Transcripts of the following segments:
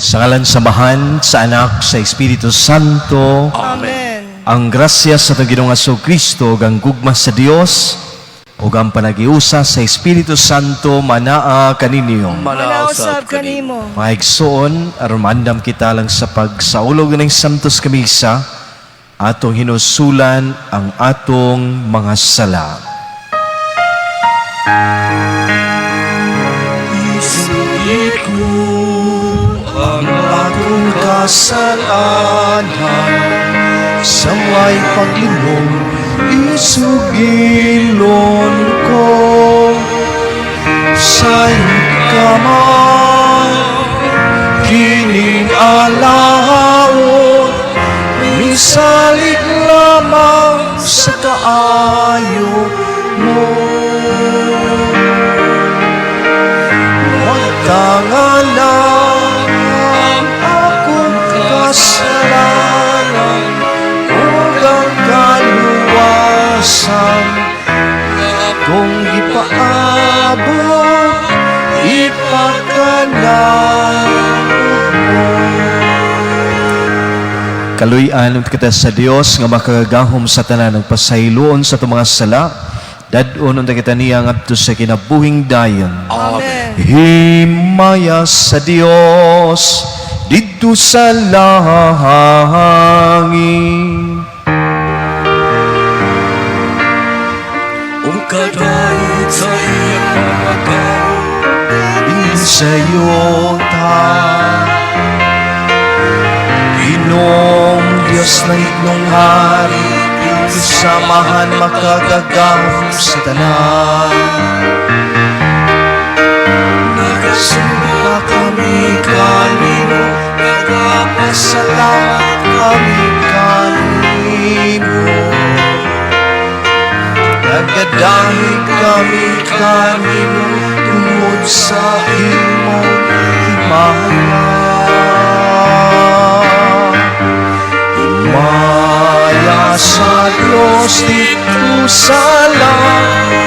Sa ngalan sa Amahan, sa Anak, sa Espiritu Santo. Amen. Ang grasya sa atong Ginoong Kristo ug ang gugma sa Dios ug ang panagiusa sa Espiritu Santo manaa kaninyo. Manausab kanimo. Mga igsoon, aron maandam kita lang sa pagsaulog ng Santos Kamisa, atong hinusulan ang atong mga sala. Isugid ko ang akong kasalanan sa way paglimong, isugilon ko sa kamay kining alaon, misalig lamang sa kaayo mo. Magtangala ang akong kasalanan ug ang kaluwasan akong gipaabot, ipakanaog mo. Kaluy-an kita sa Dios nga makagagahom sa tanan, nagpasayloon sa atong mga sala, dad-on unta kita niya ngadto sa kinabuhing dayon. Amen. Himaya sa Dios didto sa langit. Ug kadait sa iyang mga tawo sa yuta. Ginoong Diyos langitnong hari, Samahan makagagahom sa tanan. Nagasumba kami kanimo, nagapasalamat kami kanimo. Nagadahig kami kanimo tungod sa imong himaya. Himaya sa Diyos didto sa langit.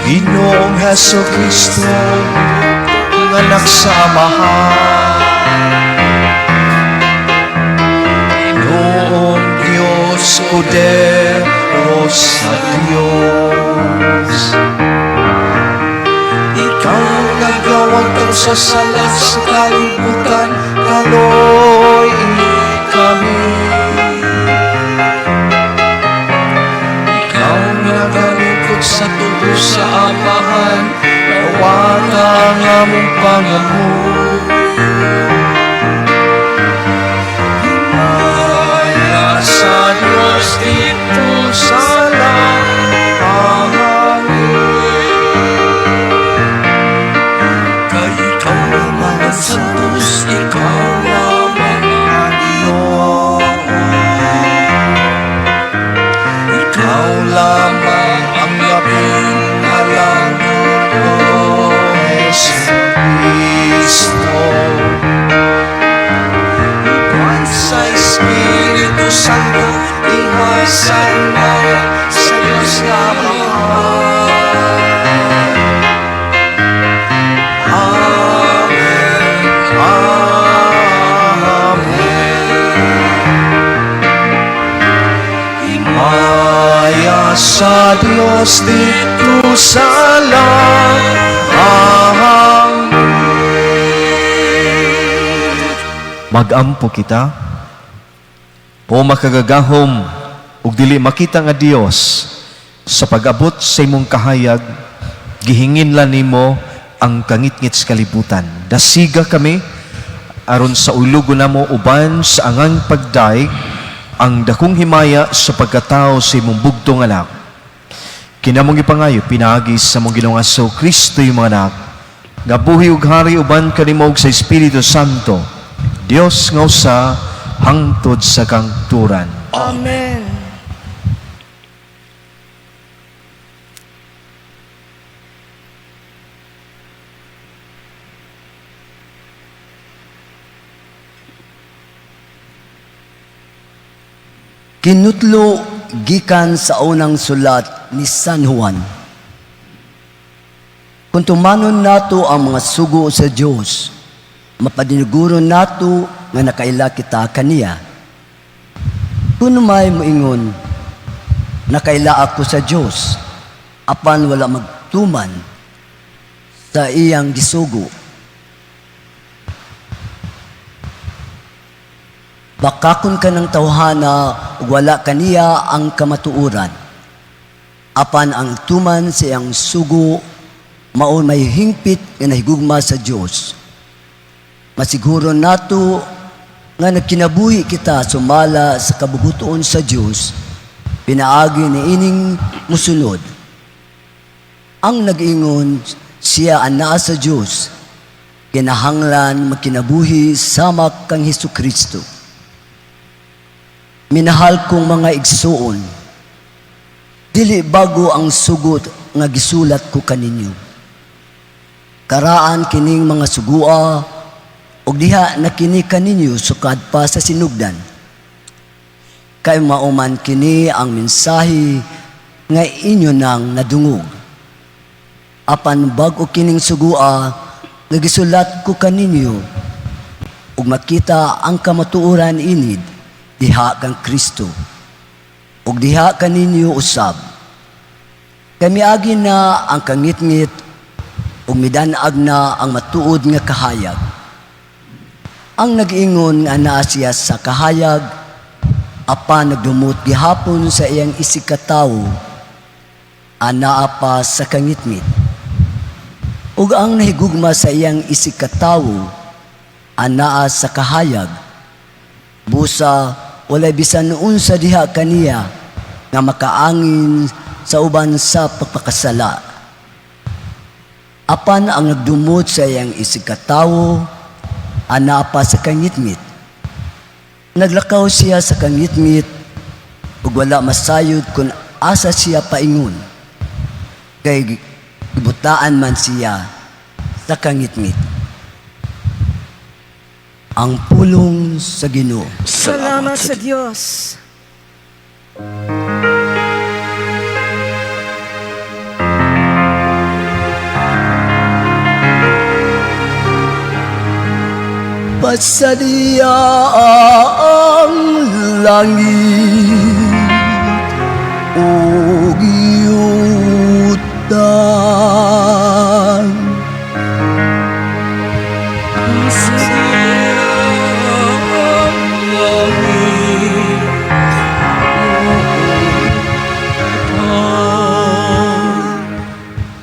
Ginoong Heso Kristo, ang anak sa Amahan. Ginoong Diyos, Kordero sa Diyos. Ikaw nagawagtang sa sala sa kalibutan, kaloy kami. Ikaw nagalingkod sa tubo sa Amahan, dawata ang among pangamuyo. Himaya sa Diyos didto sa langit. Kay ikaw lamang ang santos, ikaw lamang ang Ginoo. Ikaw lamang ang labing malangit, O Jesu Cristo. Uban sa Espiritu Santo, diha sa himaya sa Diyos nga Amahan. Amen. Amen. Himaya sa Diyos didto sa langit. Magampo kita. O makagagahom ug dili makita nga Dios, sa pag-abot sa imong kahayag, gihingin lang nimo ang kangitngit sa kalibutan. Dasiga kami aron sa ulugo namo uban sa angang pagdaig ang dakong himaya sa pagkatao sa imong bugtong anak. Kinamong ipangayo pinaagi sa among Ginoong Hesus Kristo, imong anak, nga buhi ug hari uban kanimo ug sa Espiritu Santo, Dios nga usa hangtod sa kangturan. Amen. Kinutlo gikan sa unang sulat ni San Juan. Kung tumanon nato ang mga sugo sa Dios, mapadinuguro nato nga nakaila kita kaniya. Kung may moingon, "Nakaila ako sa Dios," apan wala magtuman sa iyang gisugo, bakakon kanang tawhana ug wala kaniya ang kamatuoran. Apan ang tuman sa iyang sugo mao may hingpit nga nahigugma sa Dios. Masiguro nato nga nagkinabuhi kita sumala sa kabubut-on sa Dios pinaagi niining musunod. Ang nag-ingon siya anaa sa Dios, kinahanglan magkinabuhi sama kang Hesus Kristo. Minahal kong mga igsuon, dili bago ang sugo nga gisulat ko kaninyo. Karaan kining mga sugua ug diha na kini kaninyo sukad pa sa sinugdan. Kay mao man kini ang mensahe nga inyo nang nadungog. Apan bag-o kining sugua nga gisulat ko kaninyo ug makita ang kamatuoran inid diha kang Kristo ug diha kaninyo usab. Kay miagi na ang kangitngit ug midan-ag na ang matuod nga kahayag. Ang nag-ingon nga naa siya sa kahayag apan nagdumot gihapon sa iyang isigkatawo, anaa pa sa kangitngit. Ug ang nahigugma sa iyang isigkatawo anaa sa kahayag. Busa walay bisan unsa diha kaniya nga makaangin sa uban sa pagpakasala. Apan ang nagdumot sa iyang isigkatawo anaa pa sa kangitngit. Naglakaw siya sa kangitngit ug wala masayod kung asa siya paingon. Kay gibutaan man siya sa kangitngit. Ang pulong sa Ginoo. Salamat sa Dios. Pasadiya ang langit ug yuta. Pasadiya ang langit ug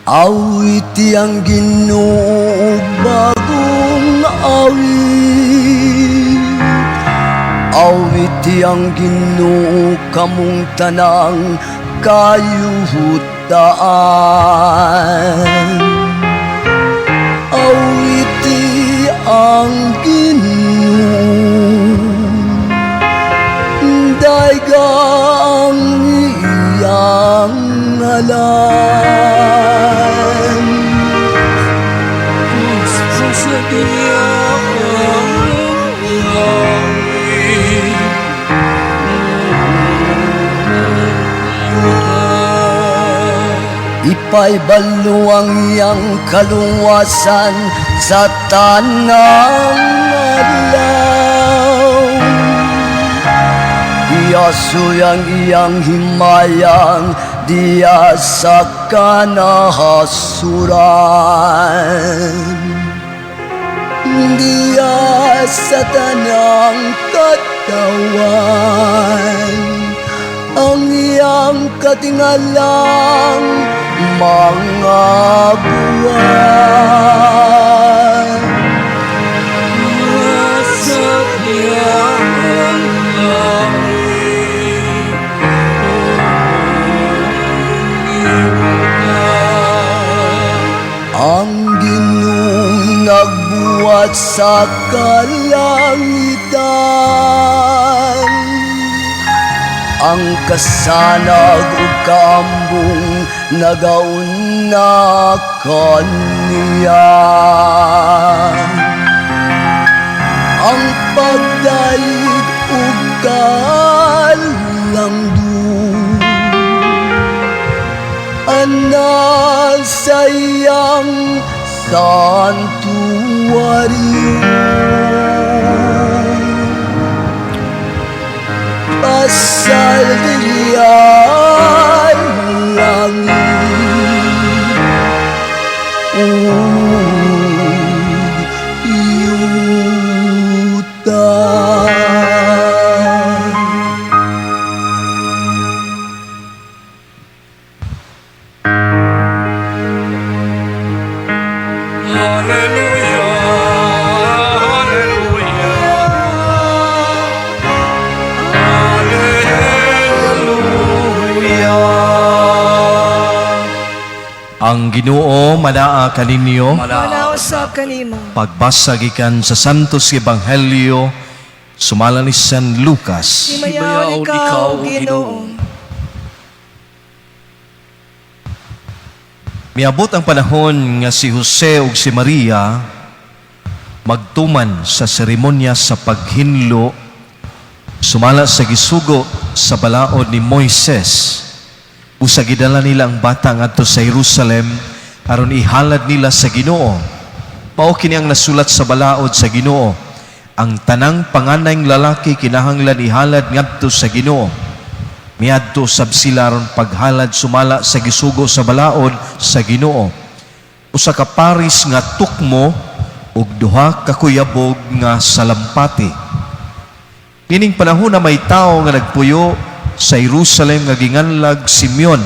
Awiti ang Ginoo og bagong awit. Awiti ang Ginoo, kamong tanang kayuhutaan. Awiti ang Ginoo, dayga ang iyang ngalan. Pasadiya ang langit ug yuta. Ipaibalo ang iyang kaluwasan sa tanang adlaw. Iasuy ang iyang himayang diya sa kanahasuran. Diya sa tanang katawan ang iyang katingalang mga buwan. Pasadiya ang langit ug yuta. Ang Ginoong nagbuhat sa kalangitan, ang kasanag ug kaambong nagauna kaniya. Ang pagdayeg ug kalangdon ana sa iyang santuaryo. Pasal diri ay langit ug yuta. Hallelujah, hallelujah, hallelujah. Ang Ginoo manaa kaninyo. Manaa usab kanimo. Pagbasa gikan sa Santos Ebanghelyo sumala ni San Lucas. Himayaon ikaw, Ginoo. Miabot ang panahon nga si Jose ug si Maria magtuman sa seremonya sa paghinlo sumala sa gisugo sa balaod ni Moises. Usa gidala nila ang bata ngadto sa Jerusalem aron ihalad nila sa Ginoo. Mao kini ang nasulat sa balaod sa Ginoo. Ang tanang panganayng lalaki kinahanglan ihalad ngadto sa Ginoo. Miadto sab sila aron paghalad sumala sa gisugo sa balaod sa Ginoo. Usa ka paris nga tukmo ug duha ka kuyabog nga salampati. Kining panahon na may tawo nga nagpuyo sa Jerusalem nga ginganlag Simeon.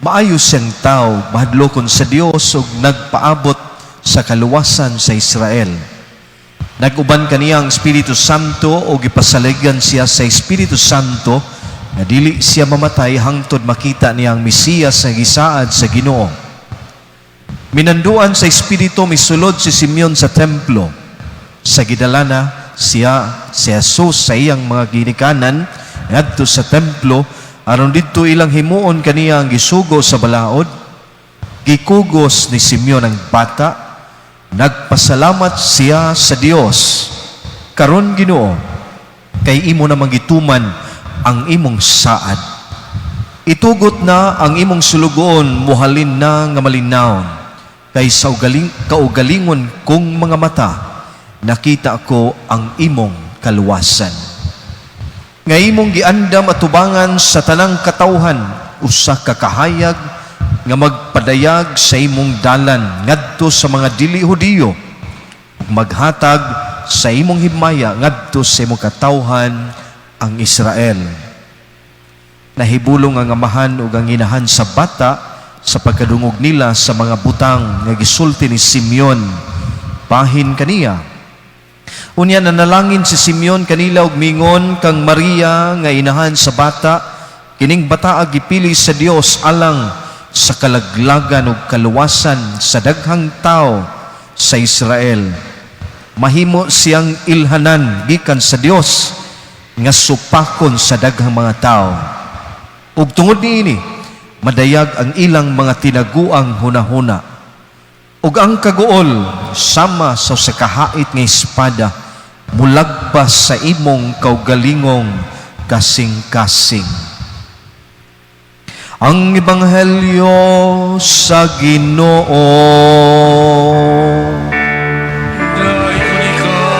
Maayo siyang tao, mahadlokon sa Dios ug nagpaabot sa kaluwasan sa Israel. Nag-uban kaniya ang Espiritu Santo o gipasaligan siya sa Espiritu Santo nga dili siya mamatay hangtod makita niya ang Mesiyas nga gisaad sa Ginoo. Minanduan sa Espiritu, misulod si Simeon sa templo. Sa gidalana siya si Jesus sa iyang mga ginikanan ngadto sa templo aron didto ilang himuon kaniya ang gisugo sa balaod. Gikugos ni Simeon ang bata, nagpasalamat siya sa Dios. Karon, Ginoo, kay imo namang gituman ang imong saad. Itugot na ang imong sulugoon muhalin na nga malinawon kay sa ugaling, kaugalingon kong mga mata nakita ko ang imong kaluwasan nga imong giandam atubangan sa tanang katawhan, usa ka kahayag nga magpadayag sa imong dalan ngadto sa mga dili Hudiyo ug maghatag sa imong himaya ngadto sa imong katawhan ang Israel. Nahibulong ang amahan ug ang inahan sa bata sa pagkadungog nila sa mga butang nga gisulti ni Simeon bahin kaniya. Unya nanalangin si Simeon kanila ug mingon kang Maria nga inahan sa bata, kining bataa gipili sa Dios alang sa kalaglagan ug kaluwasan sa daghang tawo sa Israel. Mahimo siyang ilhanan gikan sa Dios nga supakon sa daghang mga tawo. Ug tungod niini, madayag ang ilang mga tinaguang hunahuna. Ug ang kaguol sama sa usa ka hait nga espada mulagpas sa imong kaugalingong kasing-kasing. Ang Ebanghelyo sa Ginoo. Dayon ikaw,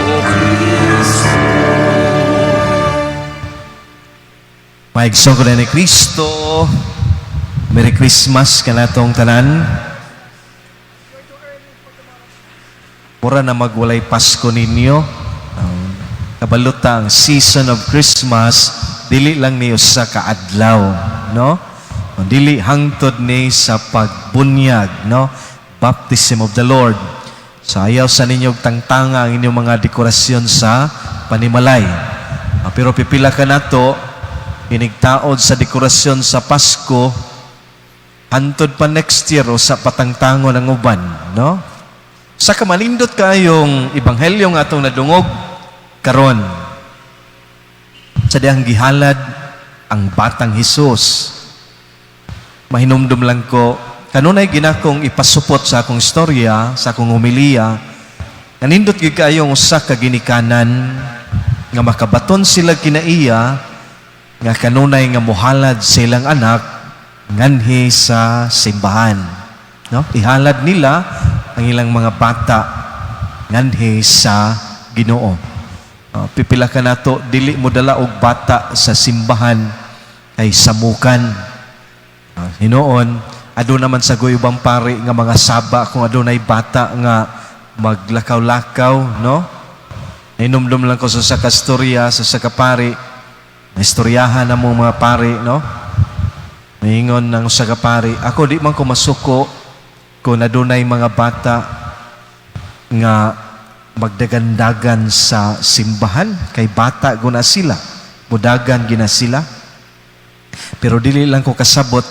O Kristo. Mga igsoon ni Kristo, Merry Christmas kanatong tanan. Mura na magwalay Pasko ninyo. Kabalo ta ang season of Christmas, dili lang ni usa ka adlaw, no? Dili hangtod ni sa pagbunyag, no? Baptism of the Lord. So ayaw sa ninyo tangtanga ang inyong mga dekorasyon sa panimalay. Pero pipila ka nato, inigtaod sa dekorasyon sa Pasko, hantod pa next year o sa patangtangon ang uban, no? Sa kamalindot kayong ebanghelyo nga atong nadungog karon. Sa dihang gihalad ang batang Hesus. Mahinumdum lang ko, kanunay ginakong ipasupot sa akong istorya, sa akong homilya, nanindot gyud kaayong usa ka ginikanan nga makabaton sila kinaiya nga kanunay nga muhalad sa ilang anak. nganhi sa simbahan. No? Ihalad nila ang ilang mga bata nganhi sa Ginoo. Pipila ka nato dili mo dala og bata sa simbahan kay samukan. Hinuon, aduna man sa ubang pari nga mga saba kung adunay bata nga maglakaw-lakaw, no? Nahinumdum lang ko sa usa ka storya sa usa ka pari. Naistoryahan na mo mga pari, no? Naingon ng usa ka pari, "Ako di man ko masuko kung adunay mga bata nga magdagandagan sa simbahan kay bata guna sila, mudagan gina sila. Pero dili lang ko kasabot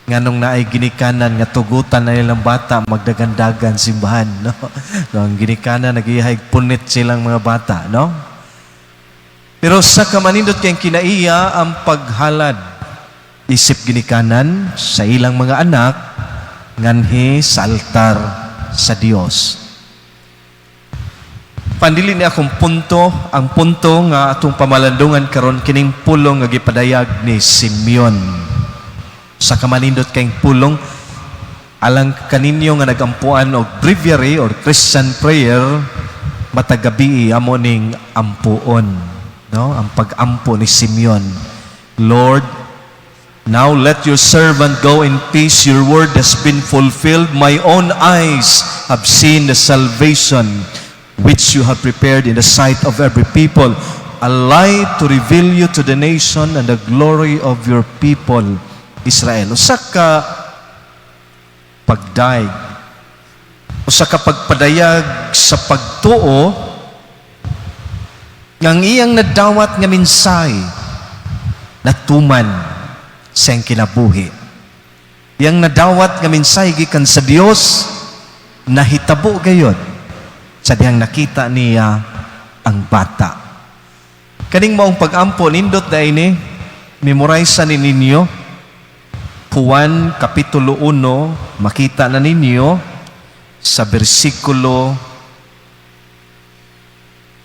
nganong naay ginikanan nga tugutan na nilang bata magdagandagan simbahan," no? So, ang ginikanan nagihay punit silang mga bata, no? Pero sa kamanindot kay kinaiya ang paghalad isip ginikanan sa ilang mga anak nganhi sa altar sa Dios. Pandili ni akong punto, ang punto nga atong pamalandungan karon kining pulong nga gipadayag ni Simeon. Sa kamanindot kayong pulong, alang kaninyo nga nagampuan og breviary or Christian prayer, matag gabii amo ning ampuon, no? Ang pag-ampo ni Simeon. "Lord, now let your servant go in peace. Your word has been fulfilled. My own eyes have seen the salvation which you have prepared in the sight of every people, a light to reveal you to the nation and the glory of your people, Israel." Usa ka pagdayeg, usa ka pagpadayag sa pagtuo nga ang iyang nadawat nga mensahe natuman sa iyang kinabuhi. Iyang nadawat nga mensahe gikan sa Dios nahitabo gayod sa dihang nakita niya ang bata. Kaning maong pag-ampo, nindot na ini, memorize ni ninyo. Juan Kapitulo 1, makita na ninyo sa bersikulo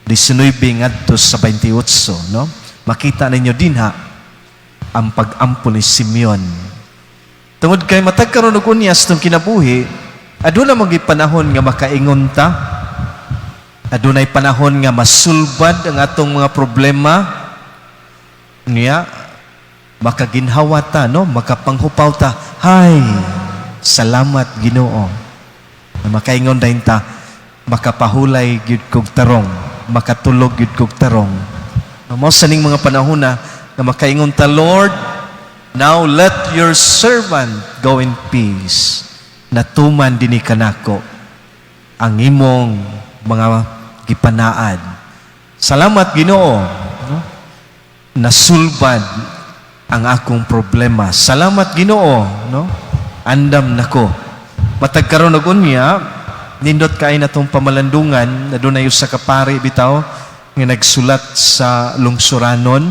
19 ngadto sa 28, no? Makita ninyo dinha ang pag-ampo ni Simeon. Tungod kay matag karon og unya sa atong kinabuhi, aduna man panahon nga makaingon ta, adunay panahon nga masulbad ang atong mga problema, niya makaginhawa ta, no? Makapanghupaw ta, "Hay, salamat, Ginoo." Na makaingon dayon ta, "Makapahulay gyud kog tarong, makatulog gyud kog tarong." Mao sa ning mga panahon na nga makaingon ta, "Lord, now let your servant go in peace. Natuman dinhi kanako ang imong mga gipanaad. Salamat, Ginoo." No? Nasulbad ang akong problema. Salamat, Ginoo, no? Andam nako. Matag karon og unya, nindot kay na tong pamalandungan, adunay usa ka pari bitaw nga nagsulat sa lungsuranon.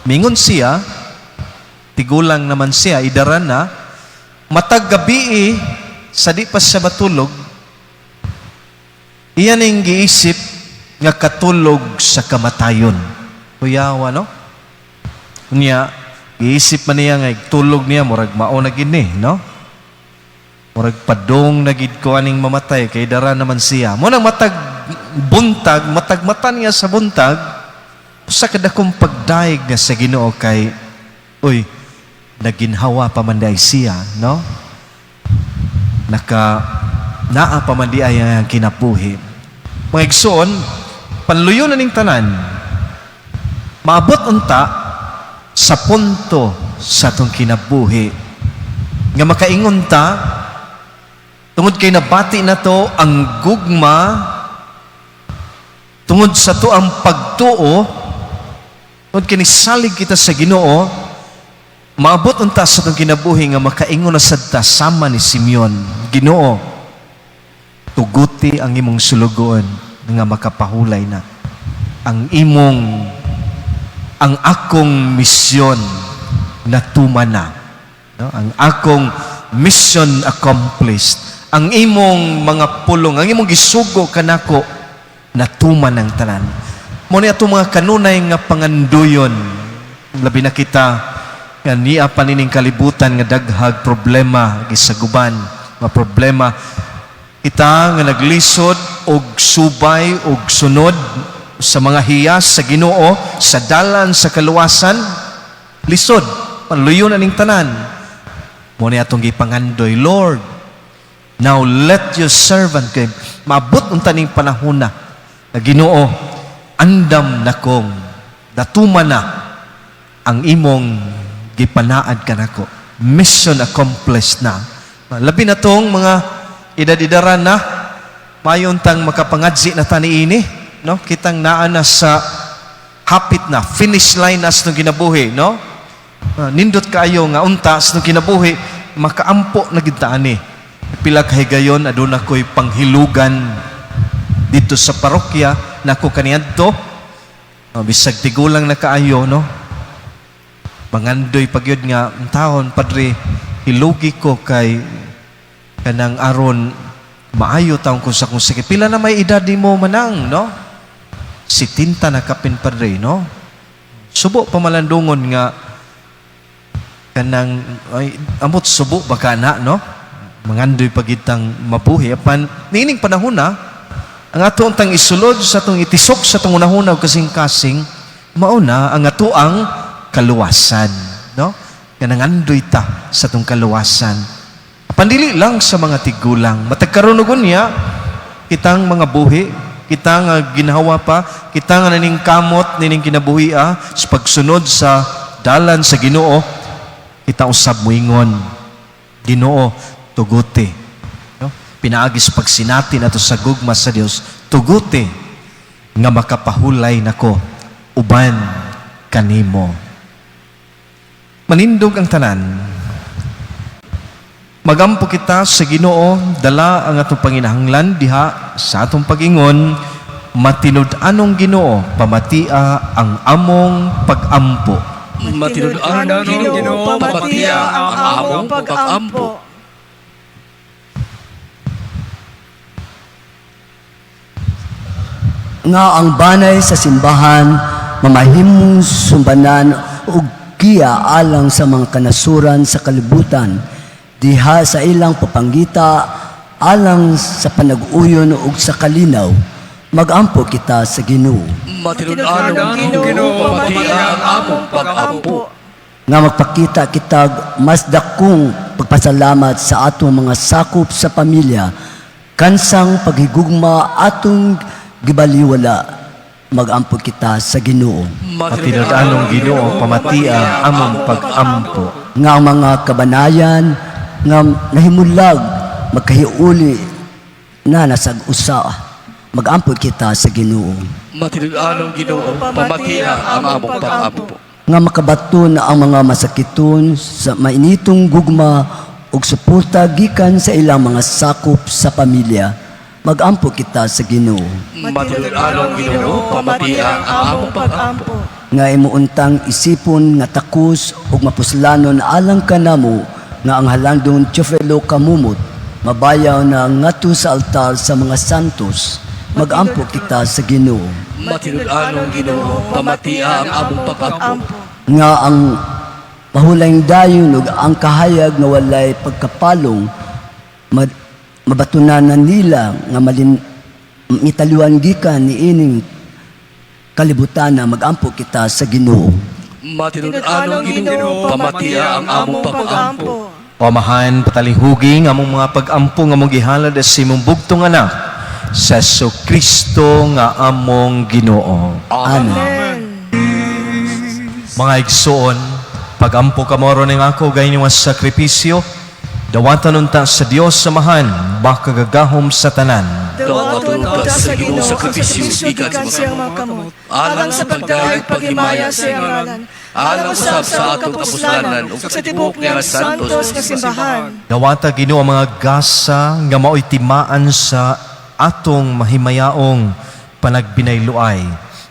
Mingon siya, tigulang naman siya, idaran na, matag gabi sa di pa siya matulog, iyan ang giisip nga katulog sa kamatayon. Kuyawa, no? Unya, giisip man niya nga tulog niya, murag mao na gini, no? Murag padong na gid ko aning mamatay, kay dara naman siya. Mo nang matag buntag, matag mata niya sa buntag, usa ka dakong pagdayeg nga sa Ginoo kay, uy, naginhawa pa man diay siya, no? Naka naa pa man diay ang kinabuhi. Mga igsoon, panluyo na ning tanan, maabot unta sa punto sa atong kinabuhi nga makaingon ta tungod kay nabati na to ang gugma tungod sa to ang pagtuo, tungod kay nisalig kita sa Ginoo, maabot unta sa atong kinabuhi nga makaingon na sad ta sama ni Simeon, "Ginoo, tuguti ang imong sulugoon nga makapahulay na. Ang akong misyon natuman na." No? Ang akong mission accomplished. Ang imong mga pulong, ang imong gisugo kanako, natuman ang tanan. Mo ni atong mga kanunay nga panganduyon, labi na kita Nga niya pa nining kalibutan nga daghag problema, gisaguban, mga problema. Kita nga naglisod og subay og sunod sa mga hiyas sa Ginoo sa dalan sa kaluwasan, lisod panluyon aning tanan. Mao ni atong gipangandoy, "Lord, now let your servant," kay maabot unta ning panahon na na, "Ginoo, andam na kong natuman na ang imong gipanaad kanako. Mission accomplished na." Labi na tong mga edad-edaran na, mayon tang makapangadzi na tani ini, no? Kitang naa na sa hapit na finish line na sa kinabuhi, no? Nindot kaayo nga unta sa kinabuhi makaampo na gid ta ani. Pila ka higayon aduna ko'y panghilugan dito sa parokya nako kaniadto. Bisag tigulang na kaayo, no? Mangandoy pagyud nga taon, "Padre, hilugi ko kay kanang aron maayo taon ko sa kung sige." "Pila na may edad nimo, manang?" No, 70 na kapin, padre, no? Subo pamalandungon nga kanang, ay, amot subo baka na, no? Mangandoy pagitang mabuhi, apan niining panahon na ang ato tang isulod sa atong itisok sa atong unahuna ug kasing-kasing, mao na ang atoang kaluwasan, no? Kanang andoy ta sa atong kaluwasan. Pandili lang sa mga tigulang, matag karon ug unya, kitang mga buhi, kita nga ginhawa pa, kita nga naning kamot nining kinabuhi sa pagsunod sa dalan sa Ginoo, kita usab moingon, "Ginoo, tuguti." No? Pinaagi sa pagsinati nato sa gugma sa Dios, tuguti nga makapahulay nako uban kanimo. Manindog ang tanan. Magampo kita sa Ginoo, dala ang atong panginahanglan diha sa atong pagingon, "Matinud-anong Ginoo, pamatia ang among pagampo." Matinud-anong Ginoo, pamatia ang among pag-ampo. Nga ang banay sa simbahan mamahimong sumbanan ug giya alang sa mga kanasuran sa kalibutan diha sa ilang papanggita alang sa panag-uyon ug sa kalinaw. Magampo kita sa Ginoo. Matinud-anong Ginoo, pamatia ang among pag-ampo. Nga magpakita kitag mas dakong pagpasalamat sa atong mga sakop sa pamilya kansang paghigugma atong gibaliwala. Magampo kita sa Ginoo. Matinud-anong Ginoo, pamatia ang among pagampo. Nga ang mga kabanayan nga nahimulag magkahiuli na nasag usa. Magampo kita sa Ginoo. Matinud-anong Ginoo, pamatia ang among pag-ampo. Nga makabaton ang mga masakiton sa mainitong gugma ug suporta gikan sa ilang mga sakop sa pamilya. Magampo kita sa Ginoo. Matinud-anong Ginoo, pamatia ang among pag-ampo. Nga imuuntang isipon nga takos ug mapuslanon alang kanamo nga ang halandong Teofilo Camomot mabayaw na ngadto sa altar sa mga santos. Magampo kita sa Ginoo. Matinud-anong Ginoo, pamatia ang among pag-ampo. Nga ang mahulayng dayon ug ang kahayag nga walay pagkapalong mabatunanan nila nga malin mitaliwan gikan niining kalibutan. Magampo kita sa Ginoo. Matinud-anong Ginoo, pamatia ang among pag-ampo. O Amahan, patalihugi ang among mga pag-ampo nga among gihalad sa imong bugtong anak, sa Kristo nga among Ginoo. Amen. Mga igsoon, pag-ampo kamo aron ning ako ug inyong sakripisyo, dawatan unta sa Dios Amahan, makagagahom sa tanan. Dawaton unta sa Ginoo ang sakripisyo gikan sa iyang mga kamot, alang sa pagdayeg paghimaya sa iyang ngalan, alang usab sa atong kapuslanan ug sa tibuok niyang santos nga simbahan. Dawata, Ginoo, ang mga gasa nga mao'y timaan sa atong mahimayaong panagbinayloay.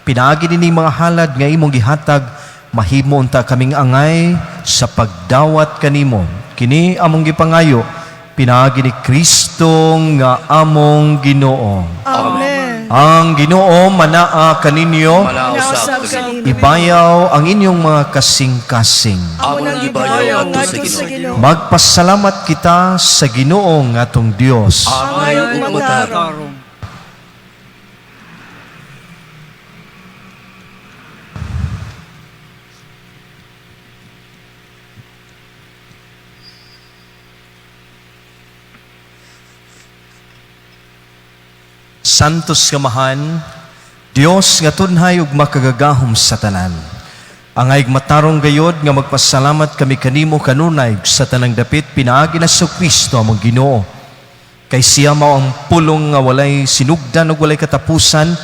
Pinaagi nining mga halad nga imong gihatag, mahimo unta kaming angay sa pagdawat kanimo. Kini among gipangayo pinaagi ni Kristo nga among Ginoo. Amen. Ang Ginoo manaa kaninyo. Manaa Nausab usab kanimo. kanimo. Ibayaw ang inyong mga kasing-kasing. Amo nang gibayaw ngadto sa Ginoo. Magpasalamat kita sa Ginoo nga atong Dios. Angay ug matarong. Tarong. Santos Kamahan, Dios nga tunhay ug makagagahom sa tanan. Angay matarong gayod nga magpasalamat kami kanimo kanunay sa tanang dapit pinaagi na sa Kristo among Ginoo. Kay siya mao ang pulong nga walay sinugdan ug walay katapusan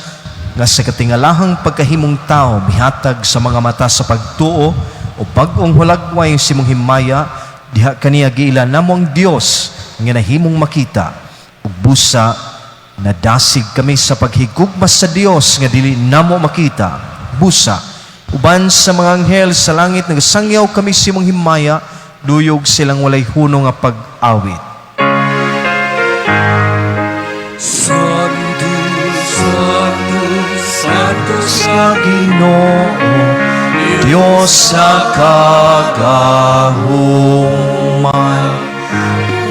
nga sa katingalahang pagkahimong tao mihatag sa mga mata sa pagtuo o bag-ong hulagway sa imong himaya diha kaniya giila namo ang Dios nga nahimong makita ug busa nadasig kami sa paghigugma sa Dios nga dili namo makita busa uban sa mga anghel sa langit nagsangyaw kami sa imong himaya duyog silang walay hunong nga pag-awit. Santo, Santo, Santo Sa Ginoo, Dios sa kagahuman.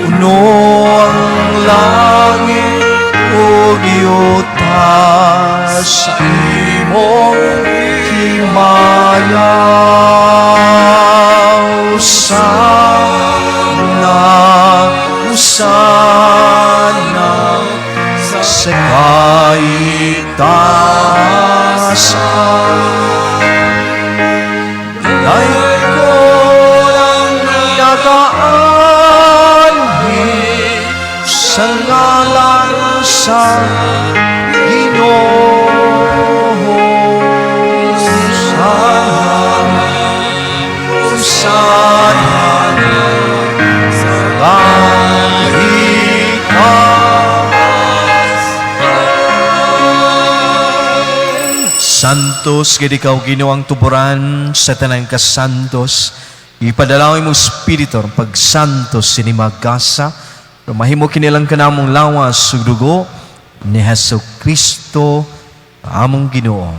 Puno ang langit ug yuta sa imong himaya. Hosana, Hosana, sa kaitaasan. Dahil ko ang nagaanhi sa ngalan sa Ginoo. Hosana, Hosana, sa kaitaasan. Santos, gid ikaw Ginoo ang tuburan sa tanang kasantos. Ipadalaw imong espiritu ang pagsantos sini magasa. Mahimo kinilang kanamong lawas ug dugo ni Hesus Kristo among Ginoo.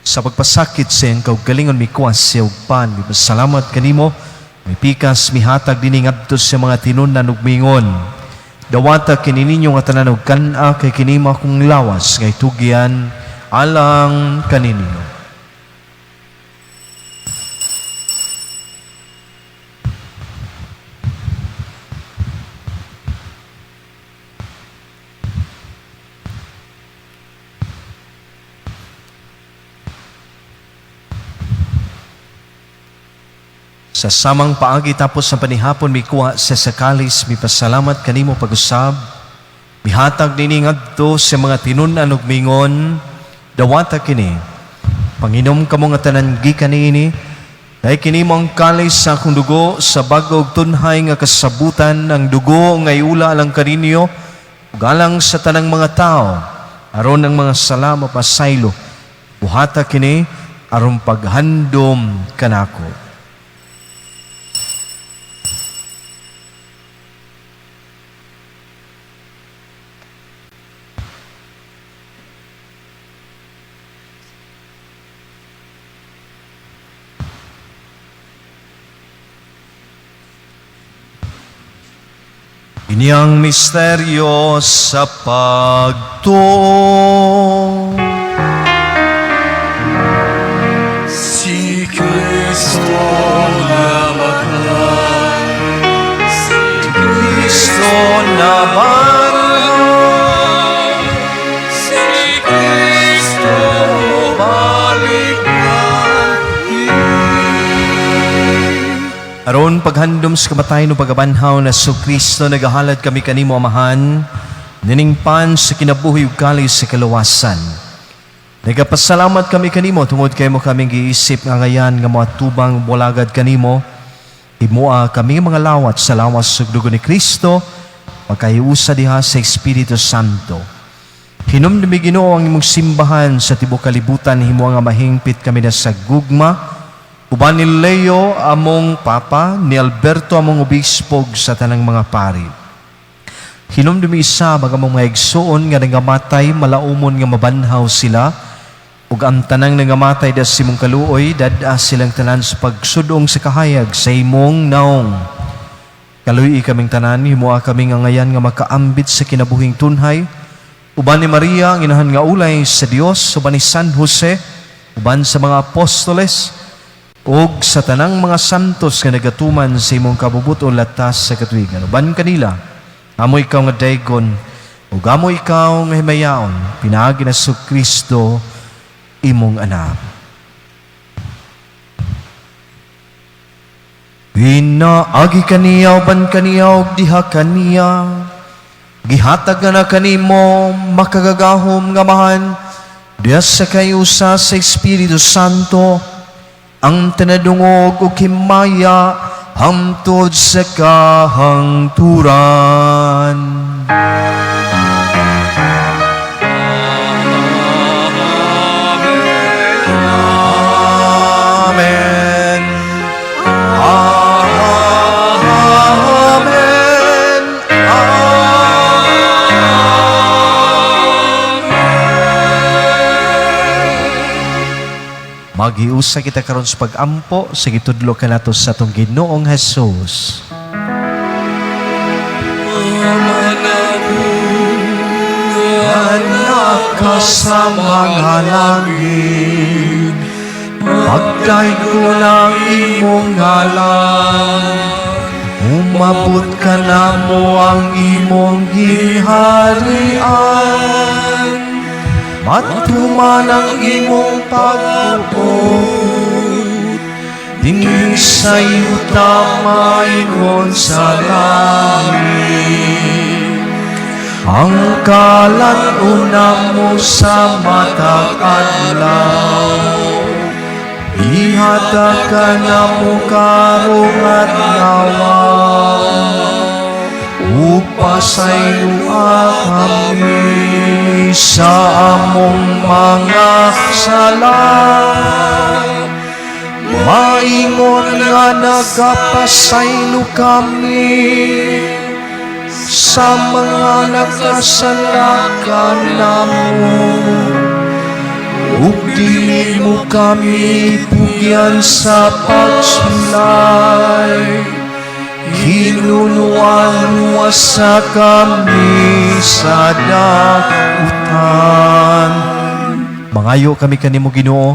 Sa pagpasakit sa iyang kaugalingon mikuha siya og pan, mipasalamat kanimo, mipikas mihatag dinhi ngadto sa mga tinunan ug mingon. Dawata kini ninyo nga tanan og kan-a kay kini mao akong lawas nga itugyan alang kaninyo. Sa samang paagi tapos sa panihapon mikuha sa sakalis mipasalamat kanimo pag-usab mihatag nini ngadto sa mga tinun-an ug mingon dawata kini panginom kamo nga tanan gikan niini dahil kini mo ang kalis sa akong dugo sa bag-o ug tunhay nga kasabutan ang dugo nga iula alang kaninyo ug alang sa tanang mga tao aron ang mga sala mapasaylo buhata kini aron paghandom kanako. Iniyang misteryo sa pagtuo. Si Kristo namatay, Si Kristo nabanhaw, si Kristo balik. Aron paghandom sa kamatayon o pagabanhaw na so Kristo nagahalad kami kanimo Amahan, niningpan sa kinabuhi ug kalis sa kaluwasan. Nagapasalamat kami kanimo tungod kay mo kaming giisip nga ngayan nga moatubang molagad kanimo. Himoa kami mga lawat sa lawas ug dugo ni Kristo, pagkahiusa diha sa Espiritu Santo. Hinumdumi Ginoo ang imong simbahan sa tibuok kalibutan, himoa nga mahingpit kami na sa gugma uban ni Leo among Papa, ni Alberto among obispo ug sa tanang mga pari. Hinumdumi usab ang among mga igsuon nga nangamatay, malaumon nga mabanhaw sila, ug ang tanang nangamatay diha sa imong kaluoy, dad-a silang tanan sa pagsudong sa kahayag sa imong naong. Kaluy-i kaming tanan, himoa kaming angayan nga makaambit sa kinabuhing tunhay. Uban ni Maria, ang inahan nga ulay sa Dios, uban ni San Jose, uban sa mga apostoles, ug sa tanang mga santos nga nagatuman sa imong kabubuton latas sa katuigan. Uban kanila, amo ikaw nga daygon, ug amo ikaw nga himayaon, pinaagi ni Kristo, imong anak. Pinaagi kaniya, uban kaniya, ug diha kaniya, gihatag na kanimo, makagagahom nga Amahan, diha sa kayusa sa Espiritu Santo, ang tinadungog ug himaya hangtod sa kahangturan. Amen. Amen. Amen. Maghiusa kita karon sa pag-ampo sa gitudlo kanato sa atong Ginoong Jesus. Anak ka sa mga langit, pagdaygon ang imong ngalan, umabot kanamo ang imong gingharian, matuman ang imong pagbuot, dinhi sa yuta maingon sa langit. Ang kalan-on namo sa matag adlaw, ihatag kanamo karong adlaw, ug pasayloa kami sa among mga sala, maingon nga nagapasaylo kami sa mga nakasala kanamo. Ug dili mo kami pugyan sa pagsulay, hinunuan luwasa kami sa dautan. Mangayo kami kanimo, Ginoo,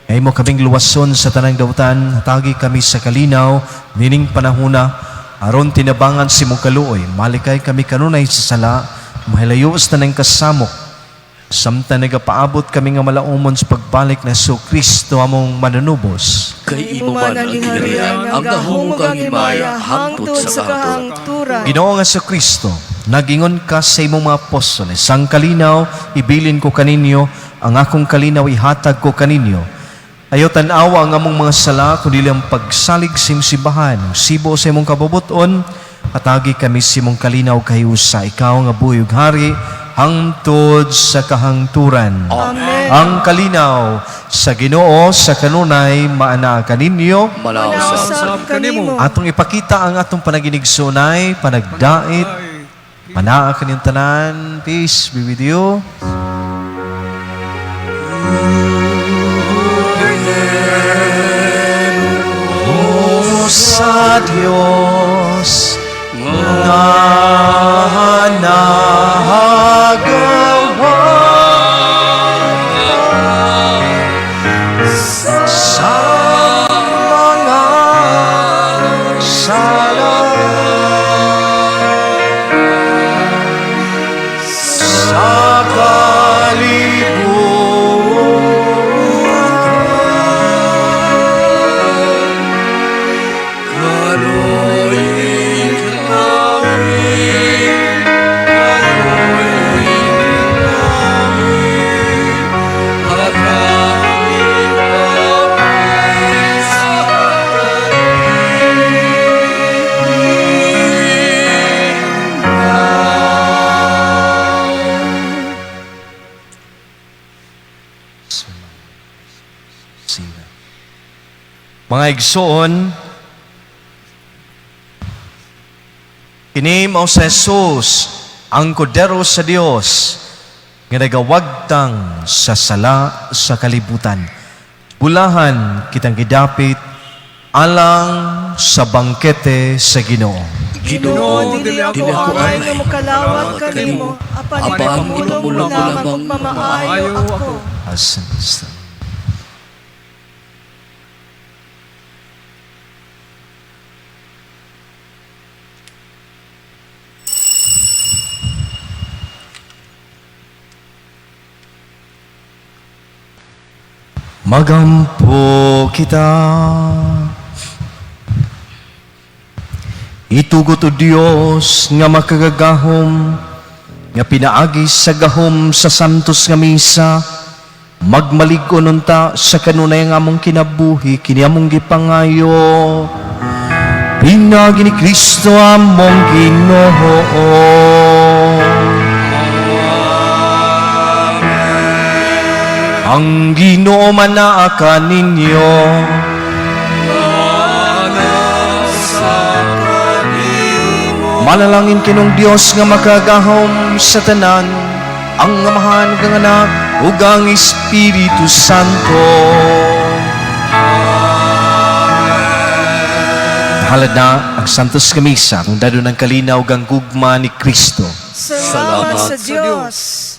nga imo kaming luwason sa tanang dautan, hatagi kami sa kalinaw nining panahuna, aron tinabangan sa imong kaluoy, malikay kami kanunay sa sala, mahilayo sa tanang kasamok, samtang nagapaabot kami nga malaumon sa pagbalik ni Kristo among manunubos. Kay imo man ang gingharian, ang gahom ug ang himaya hangtod sa kahangturan. kahangturan. Ginoo nga Kristo, nagingon ka sa imong mga apostoles, "Ang kalinaw ibilin ko kaninyo, ang akong kalinaw ihatag ko kaninyo. Ayaw tan-awa ang among mga sala, kundi ang pagsalig sa imong simbahan. Sibo sa imong kabubuton, hatagi kami sa imong kalinaw kahiusa. Ikaw nga buhi ug hari, hangtod sa kahangturan." Amen. Ang kalinaw sa Ginoo sa kanunay maanaa kaninyo. Manaog Manaog sab. sab kanimo. Atong ipakita ang atong panaginigsunay, panagdait, manaa kaninyong tanan. Peace be with you. O sa Diyos nga nahagawa sa mga sala sa kalibutan. Kaluoy kami, kaluoy kami, hatagi kami sa kalinaw. Sina. Mga igsoon, kini mao si Jesus. Ang kordero sa Dios nga nagawagtang sa sala sa kalibutan. Bulahan kitang gidapit alang sa bangkete sa Ginoo. Ginoo, dili ako angay nga mokalawat kanimo, apan Apan ipamulong mo ipamulong mo lamang lamang ug mamaayo ako. Asan Magampo kita. Itugot o Dios nga makagagahom, nga pinaagi sa gahom sa santos nga misa, magmalig-on unta sa kanunay nga among kinabuhi, kini among gipangayo. Pinaagi ni Kristo among Ginoo. Ang Ginoo manaa kaninyo. Manalangin kinong Dios nga makagahom sa tanan, ang Amahan ug ang Anak ug ang Espiritu Santo. Halad na ang Santos nga Misa, ang dado ng kalinaw ug ang gugma ni Kristo. Salamat sa Dios.